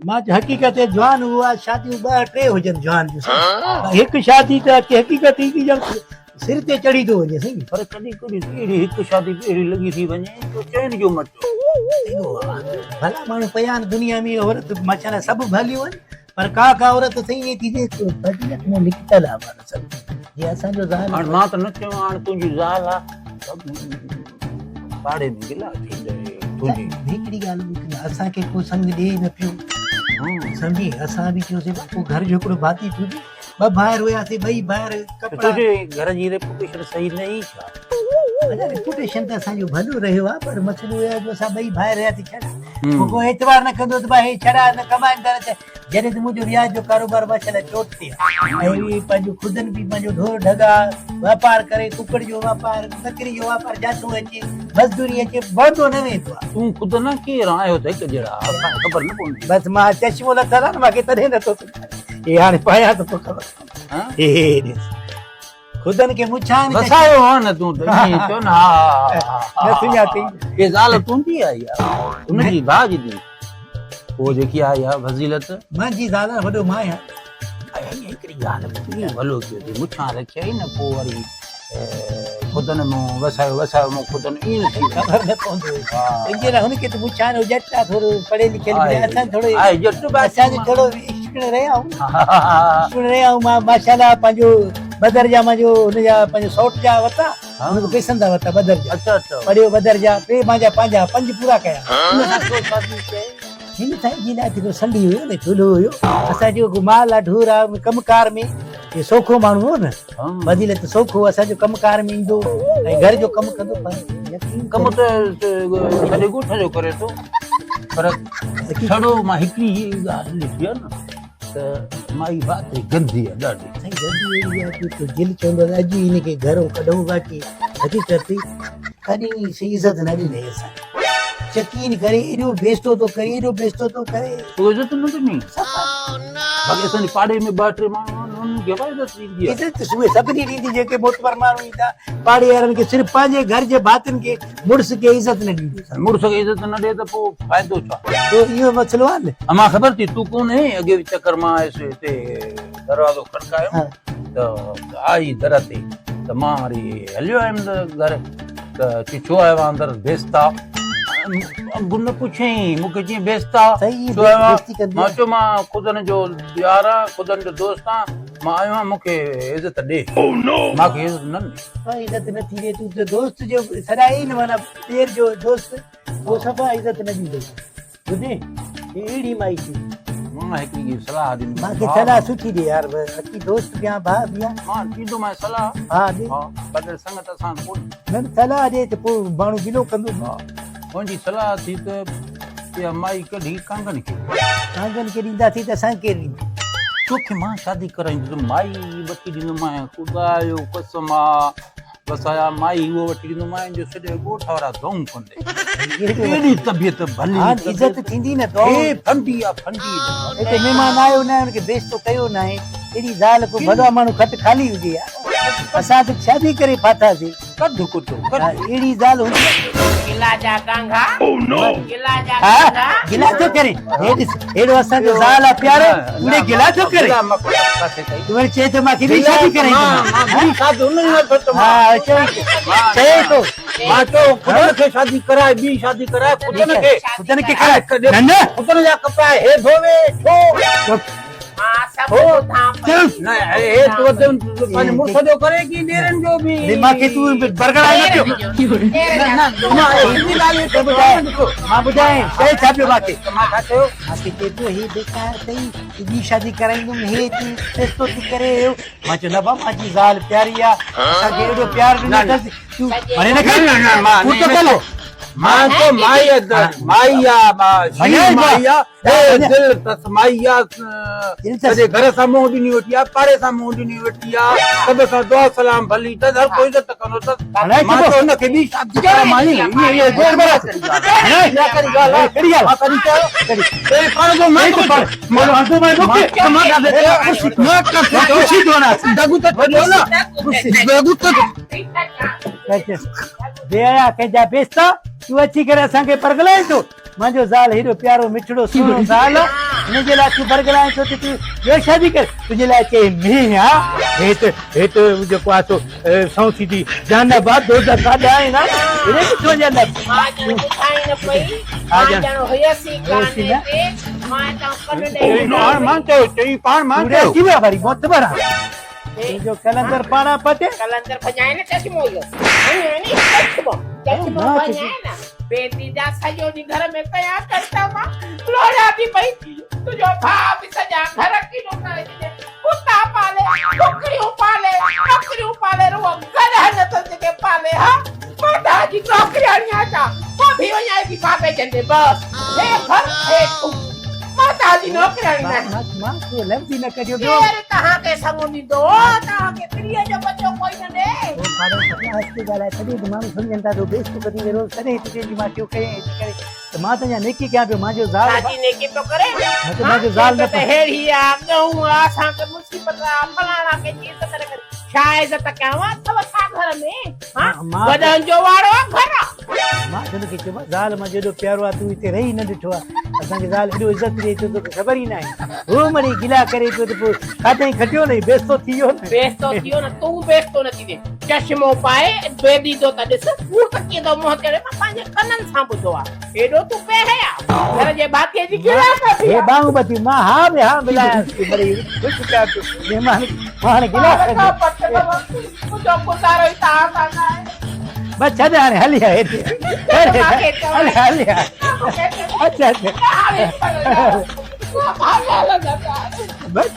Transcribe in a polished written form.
مان چيو حقيقت جوان اهو آهي شاديون ٻه ٽي هجن جوان جون هڪ شادي ته حقيقت هي ڄڻ سر تي چڙهي ٿو وڃي سائين. پر ڪڏهن ڪڏهن ته اهڙي هڪ شادي به اهڙي لڳي ٿي وڃي جو چين جو مٽ. ڀلا ماڻهو پيا آهن دنيا ۾ عورت ماشاءالله سڀ ڀليون آهن پر ڪا ڪا عورت سائين ائين ٿي جي فضيلت ۾ نڪتل آهي معنيٰ سمجهه جي اسان جو زال هاڻ مان ته نه چيو هاڻ تنهنجي زال آ پاڙي ۾ گلا ٿيندي تنهنجي. هڪڙي ڳالهه ٻڌ اسان کي ڪو سنگ ڏئي نه پيو سمجهي اسان به چيوسين ڪو گهر جو هڪڙو ڀاتي ٿجي ٻه ڀائر هياسين ٻئي ڀائر ڪپڙا. تنهنجي گهر جي ريپوٽيشن صحيح نه هئي ڇا؟ ادا ريپوٽيشن ته اسان جو ڀلو رهيو آهي پر مسئلو اهو آهي جو اسان ٻئي ڀائر رهياسين ڇڙا پوء ڪو اعتبار نه ڪندو ته ڀائي هي ڇڙا نه ڪمائن ٿا نه ڇا جڏهن ته منهنجو وياج جو ڪاروبار ماشاءالله چوٽ تي آهي ۽ اهي پنهنجو خودن به پنهنجو ڍور ڍڳا واپار ڪري ڪڪڙ جو واپار ٻڪري جو واپار جاٿو اچي مزدوري اچي وهندو نه ويندو آهي. تون خود نه ڪير آهيو ته هڪ جهڙا اسان کي خبر نه پوندي. بس مان چشمو لٿل آهي نه مان کي تڏهن نٿو سڃاڻي. هي هاڻي پايان ته پوء خبر پوندي. هي ڏس خودن کي مڇان وسايو هو نه تون ته ائين چئو نه ها نه سڃاتي. هي زال تنهنجي آئي آ ان جي ڀاء جي ڌيء پوء جيڪي آئي آ فضيلت. منهنجي زال آ وڏو مان آهيان. هڪڙي ڳالهه ٻڌ ڀلو ڪيو ٿي مڇان رکيائين نه پوء وري خودن مون وسايو وسايو مون خودن ائين نه ٿي خبر نه پوندو ان جي لاء هن کي ته مڇان هو ڄٽ آ ٿورو پڙهي لکيل به اسان ٿورو آهي ڄٽ به اسان به ٿورو اسڪول رهيا آهيون اسڪول رهيا آهيون مان ماشاءالله پنهنجو ٻه درجا منهنجو هن جا پنهنجو سئوٽ جا ورتا هن کي پئسن تان ورتا ٻه درجا اچھا اچھا پڙهيو ٻه درجا ٽي منهنجا پنهنجا پنج پورا ڪيا ان سان ڇو شادي ڪئي؟ هن سائين جي لاء جيڪو سنڍي هيو نه چولهو هيو اسان جو ڪو مال آ ڍور آ ڪم ڪار ۾ هي سوکو ماڻهو هو نه فضيلت سوکو اسان جو ڪم ڪار ۾ ايندو ۽ گهر جو ڪم ڪندو پر يقين ڪم ته سڄي ڳوٺ جو ڪري ٿو پر ڇڙو مان هڪڙي ڳالهه ڏٺي آ نه ته مائي بات گندي آ ڏاڍي. سائين گندي اهڙي آ جو دل چوندو آ اڄ ئي هن کي گهرون ڪڍون باقي حقيقت ڪڏهن سي عزت نه ڏني اسان يقين ڪري ايڏو بيستو ٿو ڪري ايڏو بيستو ٿو ڪري. تو عزت نه ڏني باقي اسان جي پاڙي ۾ ٻه ٽي ماڻهو آهن انهن کي به عزت ڏيندي آهي. عزت اهي سڀني ڏيندي جيڪي معتبر ماڻهو ايندا پاڙي وارن کي صرف پنهنجي گهر جي ڀاتين کي مڙس کي عزت نه ڏيندي. مڙس کي عزت نه ڏي ته پوء فائدو ڇا؟ تو اهو مسئلو آهي نه. امان خبر ٿي تون ڪونه هئين اڳي به چڪر مان آيس هتي دروازو کڙڪايم ته آئي در تي ته مان وري هليو آيم گهر ته چي ڇو آيو آهين اندر بيستا انگ نه پڇيائين مون کي چيائين بيستا ڇو آيو آهين مان چيو مان خدن جو يار آهيان خدن جو دوست آهيان مان آيو آهيان مون کي عزت ڏي مان کي عزت نه ڏني. عزت نه ٿي ڏي تون ته دوست جو سڏائي نه معنيٰ پير جو دوست اهو صفا عزت نه ڏيندو ٻڌين هي اهڙي مائي ٿي. مان هڪڙي صلاح ڏيندو مان کي صلاح سٺي ڏي يار اچي دوست به آن ڀاء به آن. مان ڏيندومانء صلاح. ها ڏي. ها بغير سنگت اسان ڪونه. نه نه صلاح ڏي ته پوء ماڻهو گلو ڪندو. ها منهنجي صلاح ٿي ته اها مائي ڪڍي ڪانگن کي. ڪانگن کي ڏينداسين ته اسان کي ڪير ڏيندو. توکي مان شادي ڪرائيندس مائي وٺي ڏيندومانء خدا جو قسم آ. بس آيا مائي اهو وٺي ڏيندومانء جو سڄي ڳوٺ وارا دعائون ڪندي. ايڏي طبيعت ڀلي. هاڻ عزت ٿيندي نه دعائون. هي ڦنڊي آ ڦنڊي. هتي مهمان آيو ناهي ان کي بيستو ڪيو ناهي. اهڙي زال ڪو ڀلو آ ماڻهو کٽ خالي هجي ها. اسان ته شادي ڪري ڦاٿاسين. ڪڍ ڪتو ڪڍ. اهڙي زال هوندي آ. گلا جا ڪانگا گلا جا ڪانگا. گلا ٿو ڪري. هي ڏس اهڙو اسان جو زال آ پيارو اڙي گلا ٿو ڪري. تون وري چئي ٿو مان کي ٻي شادي ڪرائيندومانء. مان ٻي شادي ان نه ٿو چوان. ها چئي چئي ٿو. مان چئو خودن کي شادي ڪرائي ٻي شادي ڪرائي خودن کي. خودن کي ڪرائي نه نه. خودن جا ڪپڙا هي ڌوئي ڇو؟ مان سڀ ٻڌان پئي. نه هي تو پنهنجي مڙس جو ڪري ڪي ڏيرن جو به. مان کي تون برگڙائي نه پيو. نه نه مان ٻڌايان چئي ڇا پيو مان کي. مان ڇا چيو؟ مان کي چئي پيو هي بيڪار اٿئي ٻي شادي ڪرائيندم هي تون فيصلو ٿي ڪري ويو. مان چيو نه بابا منهنجي زال پياري آ اسان کي ايڏو پيار ڏنو اٿس تون وري نه کڻ ڪوڙ ٿو ڳالهائي. مان چيو مائي مائي آ شير مائي آ اي دل تس مائي آ سڄي گهر سان منهن ڏني ويٺي آ پاڙي سان منهن ڏني ويٺي آ سڀ سان دعا سلام ڀلي اٿس هر ڪو عزت ڪندو اٿس مان چيو هن کي ٻي شادي ڪرائي مائي اها ڪهڙي ڳالهه آ ڪهڙي ڳالهه مان ڪڏهن چيو اي پاڻ جو مان ٿو مان هڻندو مان مون کي مان ڪاٿي چيو مان ڪاٿي چيو خوشي ٿو هڻان دڳ ته ڇڏيو نه دڳ ته بي حيا ڪنهن جا بيستا تون اچي ڪري اسان کي پرغلائين ٿو. منهنجو زال هيڏو پيارو مٺڙو سهڻو زال آ. ان جي لاء تون برغلائين ٿو ته تون ٻيو شادي ڪر. تنهنجي لاء چئي مينهن آ، هيت هيت جيڪو آ سو سئون سيڌي جهاناباد دوزخ آ ڏانهن آ، هيڏي ڪٿي وڃان نه. مان ڄڻ ٻڌائين نه پئي، مان ڄڻ هيس ئي ڪانه هتي، مان هتان ڪن ڏئي پاڻ مان چيو، چئي پاڻ مان چيو. اچي ويا وري معتبر آ. تنهنجو قلندر پاڻان پٽي. قلندر ڀڄائين نه چشمو اهو. هنيو ني چشمو، چشمو ڀڃائين نه. بيتي جا سڄو ڏينهن گهر ۾ ڪيا ڪرتا مان لوڙيان ٿي پئي. تنهنجو ڀاء به سڄا گهر ڪينو ڪري ڇڏيا. ڪتا پالي، ڪڪڙيون پالي، ٻڪريون پالي، رڳو گڏهه نه ٿو جيڪي پالي ها. ماتا جي نوڪرياڻي آ ڇا؟ پوء به وڃائي ٿي بابي جن ڏي بس. هي گهر هي تون. ماتا جي نوڪرياڻي ناهي. مان ڪو لفظ ئي نه ڪڍيو ٻيو. ڪير توهان کي سڱ ڏيندو؟ توهان کي پرينء جو ٻچو ڪوئي نه ڏي. آهستي ڳالهائي تڏهن ته ماڻهو سمجهن ٿا ته هو بي عزتي ڪندي روز تڏهن تنهنجي جي مان ٽيو ڪيائين هيٺ ڪري ته مان ته اڃا نيڪي ڪيان پيو مانجو زال ڇا جي نيڪي پيو ڪري؟ نه ته مانجو زال نه ته ههڙي آ ڳئون آ اسان کي مصيبت آ فلاڻا کي جي عزت نه ڪري ڇا عزت ڪيان اٿو ڇا گهر ۾ ها وڏن جو واڙو آ گهر آ. مان ته هن کي چيو زال مانجو ايڏو پيارو آ تون هتي رهي نه ڏٺو آ اسان کي زال ايڏو عزت ڏئي ٿي توکي خبر ئي ناهي هو مڙئي گلا ڪري پيو ته پوء کاڌائين کٽيو نه بيستو ٿي ويو نه بيستو ٿي ويو نه تون بيستو نه ٿيندين چشمو پائي بيديدو ته ڏس ڪوڙ ته ڪيئن ٿو منهن تي هڻي مان پنهنجي ڪنن سان ٻڌو آ ايڏو تون بي حيا گهر جي ڀاتيء جي گلا ڪبي هي آ. ٻانهون ٻڌي مان ها ۾ ها ملايانس ٿي مڙئي خوش ٿيا پيو مهمان مان هاڻي گلا ڪا پٽ نه ورتي منهنجو گذارو ئي توهان سان ناهي. بس ڇڏ هاڻي هلي آ هيڏي هلي هلي آ اچ اچ بس.